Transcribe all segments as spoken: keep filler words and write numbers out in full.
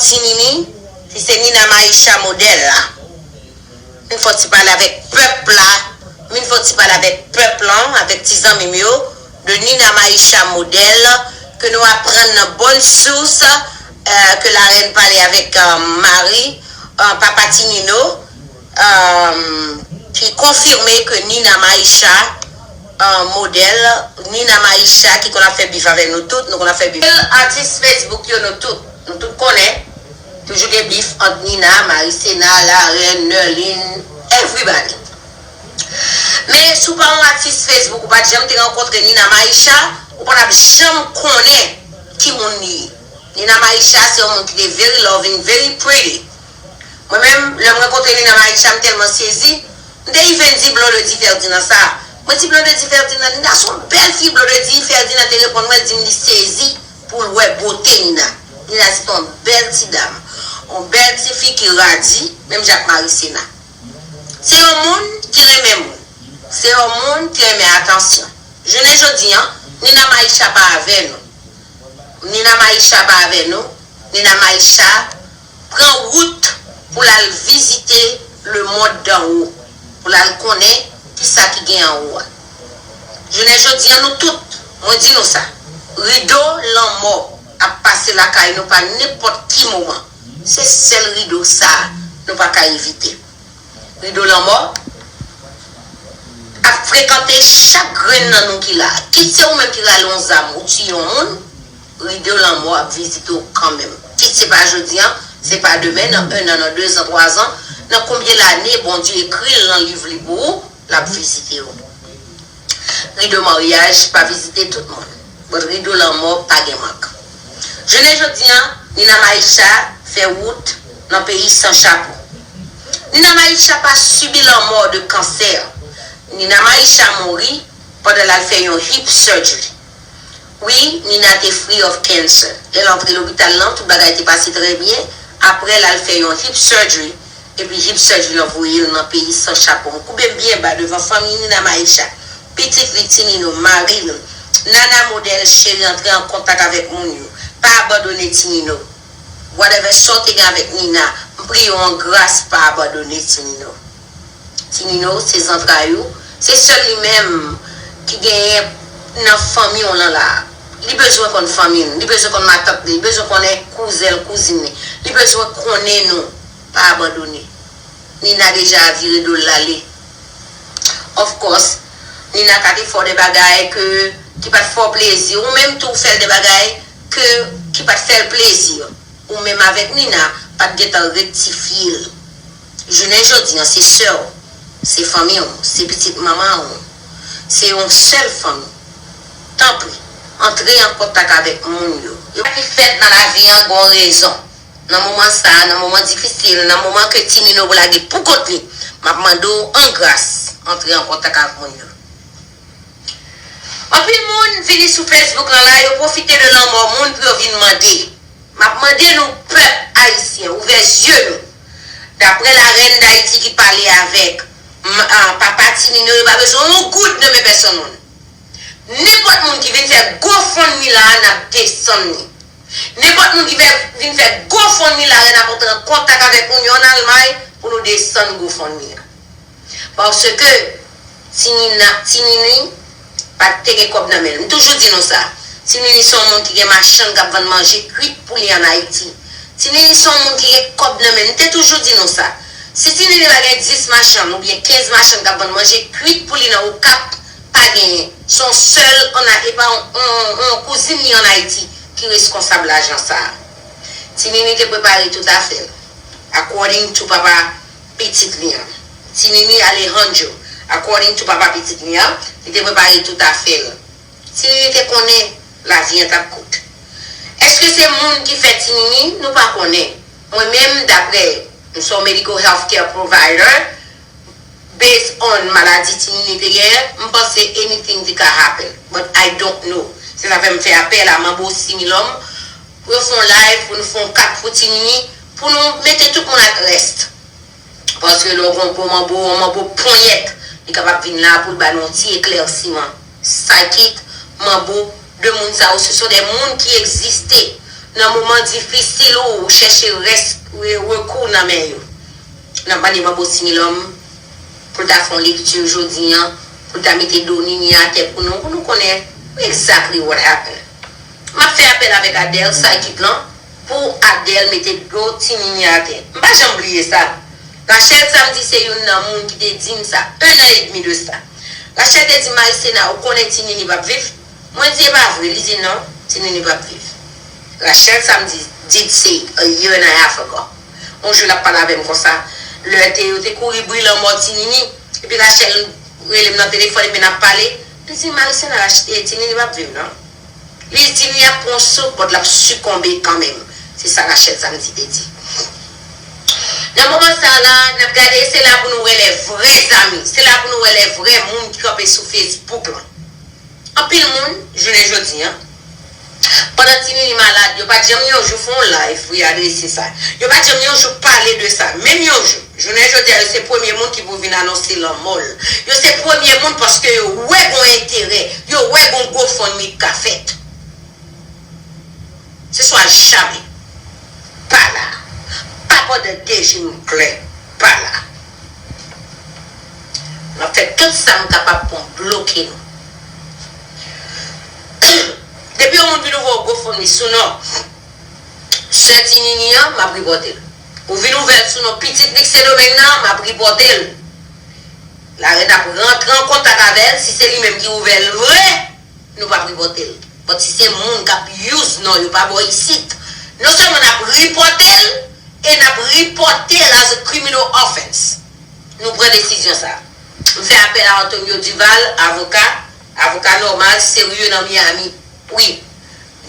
Tinini, si se Nina Maisha modèl la, vin fè ti pale avèk pèp la, vin fè ti pale avèk pèp lan, avèk ti zanmi m yo, de Nina Maisha modèl, ke nou aprann nan bòn sous, euh, ke larèn pale avèk euh, mari, euh, papa Tinino, um, ki konfime ke Nina Maisha, uh, modèl, Nina Maisha ki konn ap fè bif avè nou tout, nou konn ap fè bif. Atis Facebook yo nou tout, nou tout konnen, toujou gen bif ant Nina, Marisena, Larèn, Nerline, everybody. Men si w pa yon atis Facebook, ou pa t janm te rankontre Nina Maisha, ou pa t ap janm konnen ki moun li ye. Nina Maisha se yon moun ki te very loving, very pretty. Mwen menm, lè m rankontre Nina Maisha, m tèlman sezi. M te even di Blondedy Ferdinand sa. Mwen di Blondedy Ferdinand, Nina se yon bèl fi. Blondedy Ferdinand te reponn mwen, di m li sezi pou l wè bote Nina. Nina se te yon bèl ti dam. Yon bèl ti fi ki radi, menm jan ak Marisena. Se yon moun ki renmen moun. Se yon moun ki renmen atansyon. Jounen jodi a, Nina Maisha pa avè nou. Nina Maisha pa avè nou. Nina Maisha pran wout pou l al vizite lemonn danwo, pou l al konnen kisa ki gen anwo a. Jounen jodi a, nou tout, mwen di nou sa, rido lanmò ap pase lakay nou pa nenpòt ki moman. Se sèl rido sa a nou pa ka evite. Rido lanmò ap frekante chak grenn nan nou ki la. Kit se ou menm ki rale yon zam ou tiye yon moun, rido lanmò ap vizite w kanmenm. Kit se pa jodi a, se pa demen, nan en an, nan de zan, twa zan, nan konbyen lane Bondye ekri l nan liv li pou ou, l ap vizite w. Rido maryaj pa vizite tout moun, but rido lanmò pa gen mank. Jounen jodi a, Nina Maisha fè wout nan peyi san chapo. Nina Maisha pa sibi lanmò de kansè. Nina Maisha mouri pandan l al fè yon hip surgery. Wi, Nina te free of cancer. Lè l antre lopital lan, tout bagay te pase trè byen. Apre, l al fè yon hip surgery. Epi hip surgery lan voye l nan peyi san chapo. M koube m byen ba devan fanmi Nina Maisha, pitit li Tinino, mari l, Nana modèl cheri, antre an kontak avèk moun yo. Pa abandone Tinino. Whatever sa w te gen avèk Nina, m priye w an gras pa abandone Tinino. Tinino se zantray ou, se sèl li menm ki genyen nan fanmi w lan la. Li bezwen konn fanmi l, li bezwen konn matant li, li bezwen konnen kouzen l, kouzin li. Li bezwen konnen nou. Pa abandone. Nina deja vire do l l ale. Of course, Nina ka te fè w de bagay ke, ki pa t fè w plezi. Ou menm tou w fè l de bagay ke, ki pa t fè l plezi. Ou menm avèk Nina pa t gentan rektifye l. Jounen jodi a, se sè w, se fanmi w, se pitit manman w, se yon sèl fanmi. Tanpri, antre an kontak avèk moun yo. Yo pa ki fèt nan lavi an gon rezon. Nan moman sa a, nan moman difisil, nan moman ke Tinino pou lage pou kont li, m ap mande w an gras, antre an kontak ak moun yo. Anpil moun vini sou Facebook lan la, yo pwofite de lanmò moun pou yo vin mande. M ap mande nou, pèp ayisyen, ouvè zye nou. Daprè larèn Dayiti ki pale avèk m, a, papa Tinino, yo pa bezwen yon goud nan men pèsonn moun. Nenpòt moun ki vin fè GoFundMe la a, n ap desann li. Nenpòt moun ki fè, vin fè GoFundMe la, n ap antre an kontak avèk moun yo ann Almay pou nou desann GoFundMe a. Paske Tinina, Tinini pa t te gen kòb nan men l. M toujou di nou sa. Tinini se yon moun ki gen machann k ap vann manje kwit pou li ann Ayiti. Tinini se yon moun ki gen kòb nan men l. M te toujou di nou sa. Si Tinini pa gen dis machann oubyen kenz machann k ap vann manje kwit pou li nan Okap, pa genyen. Se yon sèl, ann a, e pa yon, yon, yon kouzin li ann Ayiti ki reskonsab lajan sa a. Tinini te prepare tout afè l. According to papa pitit li an. Tinini Alejandro, according to papa pitit li an, li te prepare tout afè l. Tinini te konnen lavi an t ap kout. Èske se moun ki fè Tinini? Nou pa konnen. Mwen menm, daprè, m se yon medical health care provider, based on maladi Tinini te genyen, m panse anything te ka happen. But I don't know. Se sa fè m fè apèl a Manbo Similòm pou yo fè yon live, pou nou fè yon kat pou Tinini, pou nou mete tout moun at rest. Paske lè w gen yon bon manbo, yon manbo ponyèt, li kapab vin la pou l ba nou yon ti eklèsiman. Sakit, manbo, de moun sa yo, se son de moun ki egziste. Nan moman difisil ou, ou chèche rès, re- rekou nan men yo. N ap mande Manbo Similòm pou l ta fè yon lekti jodi a, pou l ta mete do Nini atè pou nou, pou nou konnen exactly what happened. M ap fè apèl avèk Adèl, sidekick lan, pou Adèl mete do Ti Nini atè. M pa janm bliye sa. Rachel Samedi se youn nan moun ki te di m sa, un an edmi de sa. Rachel te di m, Marisena, ou konnen Ti Nini p ap viv? Mwen di, e pa vre. Li di, non, Ti Nini p ap viv. Rachel Samedi did say a year and a half ago. Yon jou l ap pale avè m konsa. Lè te yo te kouri bri lanmò Ti Nini, epi Rachel rele m nan telefòn, epi n ap pale. Li di, Marisena, Rach- eh, Ti Nini p ap viv, non. Li di, Ti Nini ap pran yon so, but l ap sikonbe kanmenm. Se sa Rachel Samedi te di. Nan moman sa la, n ap gade, se la pou nou wè lè vrè zanmi. Se la pou nou wè lè vrè moun ki kanpe sou Facebook lan. Anpil moun, jounen jodi a, pandan Ti Nini malad, yo pa t janm yon jou fè yon live pou yo adrese sa. Yo pa t janm yon jou pale de sa. Menm yon jou, jounen jodi a, yo se premye moun ki pou vin anonse lanmò l. Yo se premye moun paske yo wè gon enterè, yo wè gon GoFundMe k ka fèt. Se swa jamè. Pa la. Pa pandan de jou nou klè. Pa la. M ap fè tout sa m kapab pou m bloke nou. Depi yon moun vin ouvè yon GoFundMe sou non sè Ti Nini an, m ap ripòte l. Ou vin ouvè l sou non pitit Lik Sendomeng nan, m ap ripòte l. Lare n ap rantre an kontak avè l, si se li menm ki ouvè l vre, nou p ap ripòte l. But si se moun k ap use non yo pa bò isit, non sèlman n ap ripòte l, e n ap ripòte l as a criminal offense. Nou pran desizyon sa. M fè apèl a Antonio Duval, avoka, avoka nòmal, serye nan Miami. Wi,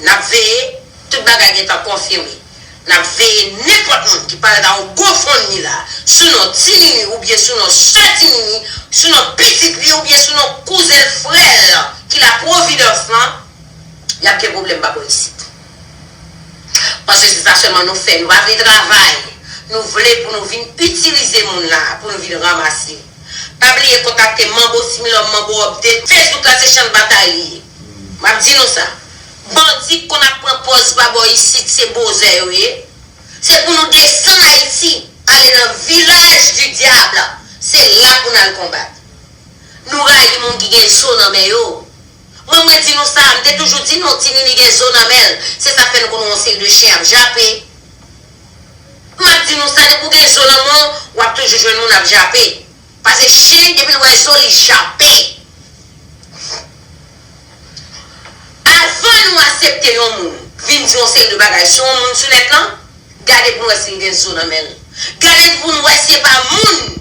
n ap veye, tout bagay gentan konfime. N ap veye nenpòt moun ki parèt a yon GoFundMe la, sou non Ti Nini oubyen sou non sè Ti Nini, sou non pitit li oubyen sou non kouzen l, frè l ki la Providence lan, y ap gen pwoblèm pa bò isit. Paske se sa sèlman nou fè. Nou pa vle travay. Nou vle pou nou vin itilize moun la, pou nou vin ranmase. Pa bliye kontakte Manbo Similòm, Manbo Update. Facebook la se chan batay li ye. M ap di nou sa. Bandi k konn ap pran pòz pa bò isit, se bozè yo ye. Se pou nou desann Ayiti, ale nan village du diable. Se la pou n al konbat. Nou rayi moun ki gen zo nan men yo. Mwen, mwen di nou sa, m te toujou di nou, Ti Nini gen zo nan men l. Se sa k fè nou konn wè yon seri de chen ap jape. M ap di nou sa, depi w gen zo nan men w, w ap toujou jwenn moun ap jape. Paske chen, depi l wè zo, li jape. Avan nou aksepte yon moun vin di yon seri de bagay sou yon moun sou nèt lan, gade pou n wè si l gen zo nan men l. Gade pou n wè si se pa moun